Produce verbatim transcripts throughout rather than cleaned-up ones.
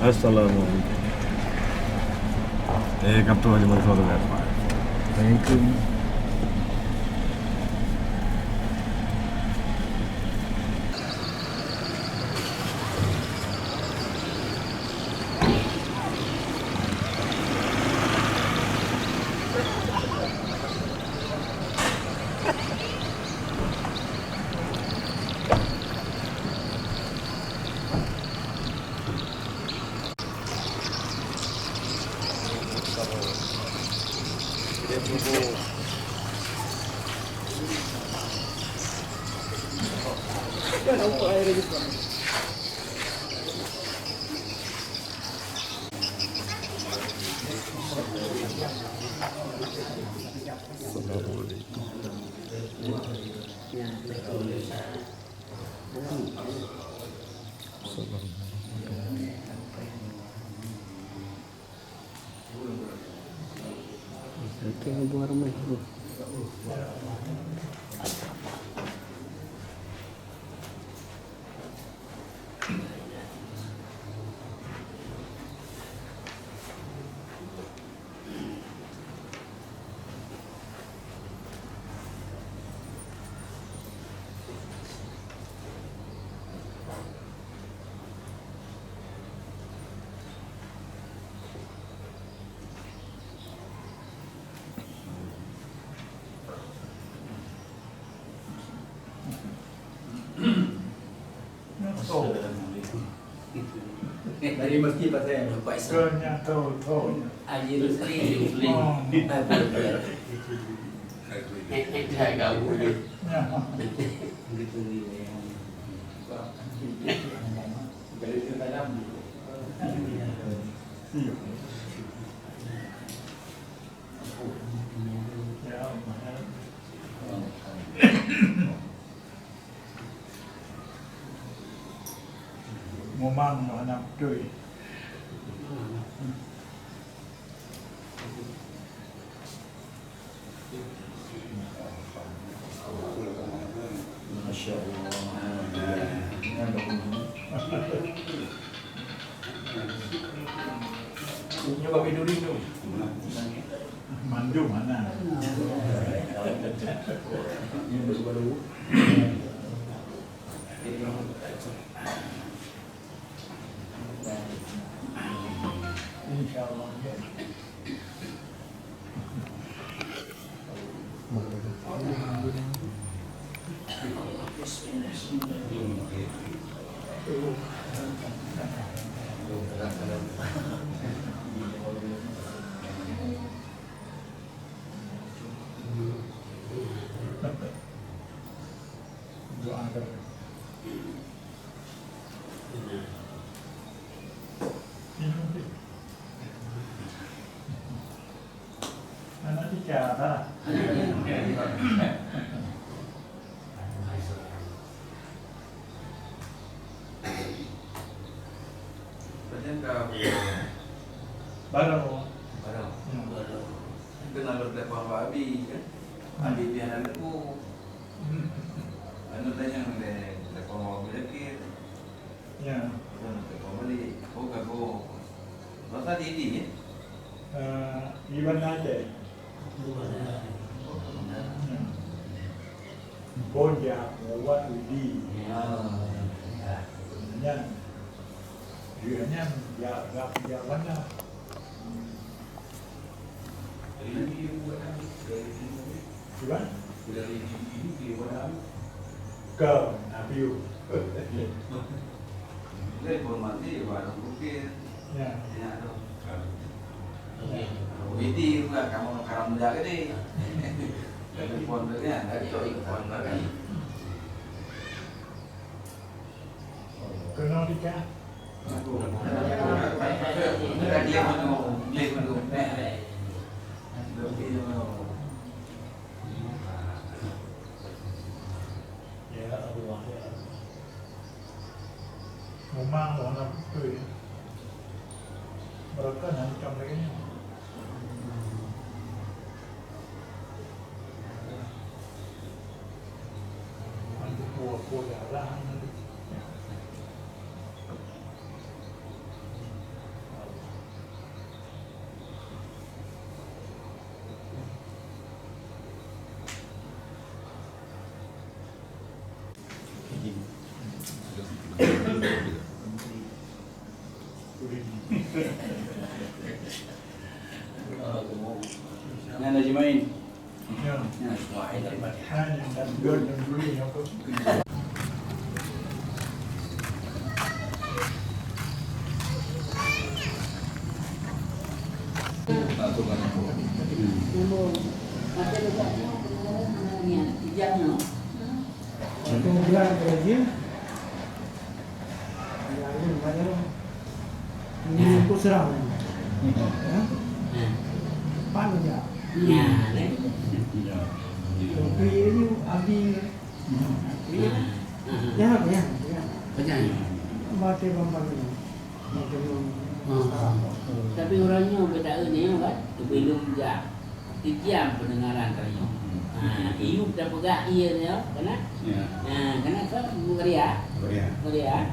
Assalamualaikum. Eh, kapten, ada masalah tu, kan? Assalamualaikum. Dari masjid pasal. Nampak Islam. Ke nyang tahu, tahu. Haji Rusli. Oh. Apa dia? Eh, eh, dah gabung ni. Ya. Gitu ni, ya. Dari dalam. Iya. Ya, mahal. Memang hana beutôi. Masya Allah. Ini babi duri tu. Mandum mana? Ini baru-baru. Insya Allah. Doa. Anak tika, tak? Macam ka. Baru. Baru. Hmm. Baru. Itu nalur telepon Pak Abi, kan? Hmm. Abi dia anak aku. Hmm. Anu tanya, telepon Pak Abi lagi. Ya. Bukan untuk pembeli. Oh, kagok. Masa di ini, ya? Eh, di Banda Aceh. Di Banda Aceh. Ya. Bon ya, buat Widi. Ya. Ya. Dia nya, ya, ya, ya, mana? Dari Nabi dia buat Nabi, dari Nabi. Cuba? Dari Nabi dia buat Nabi. Ke Nabi. Dia informasi, baru mungkin. Ya. Ya, tu. Oke. Widi juga, kamu karam muda ke ni? Dari pon tu kan, dari pon tadi. Keunoe teuka. Ya Allah, ya Allah. Memang warna putih. Mereka hancam lagi ni. Nanti tua-tua darah nanti. Nyan Haji Main. Ya. Ya. Ini aku serang. Ya. Pan aja. Ya, kan? Tapi ini abi. Iya. Ya, ya, ya. Macam ni. Mati bang pan ini. Mati bang. Ah. Tapi orang nyoe beda ni kan? Sebelum jam. Sejam pendengaran tadi. Ha, iyup dah peugah iya ni, kan? Ya. Ha, kan apa? Meriah. Meriah. Meriah.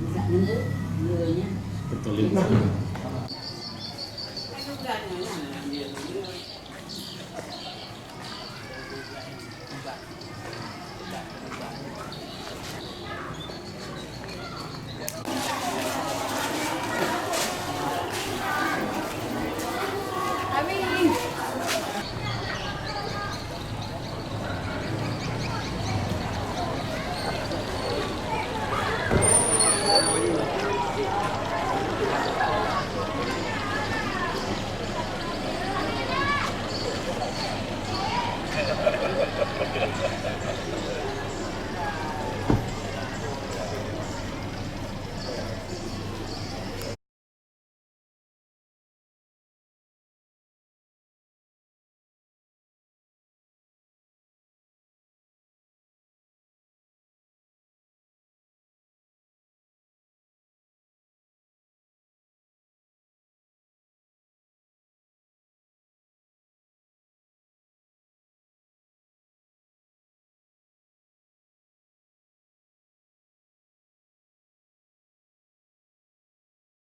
Bisa dulu, dulunya. Betul itu.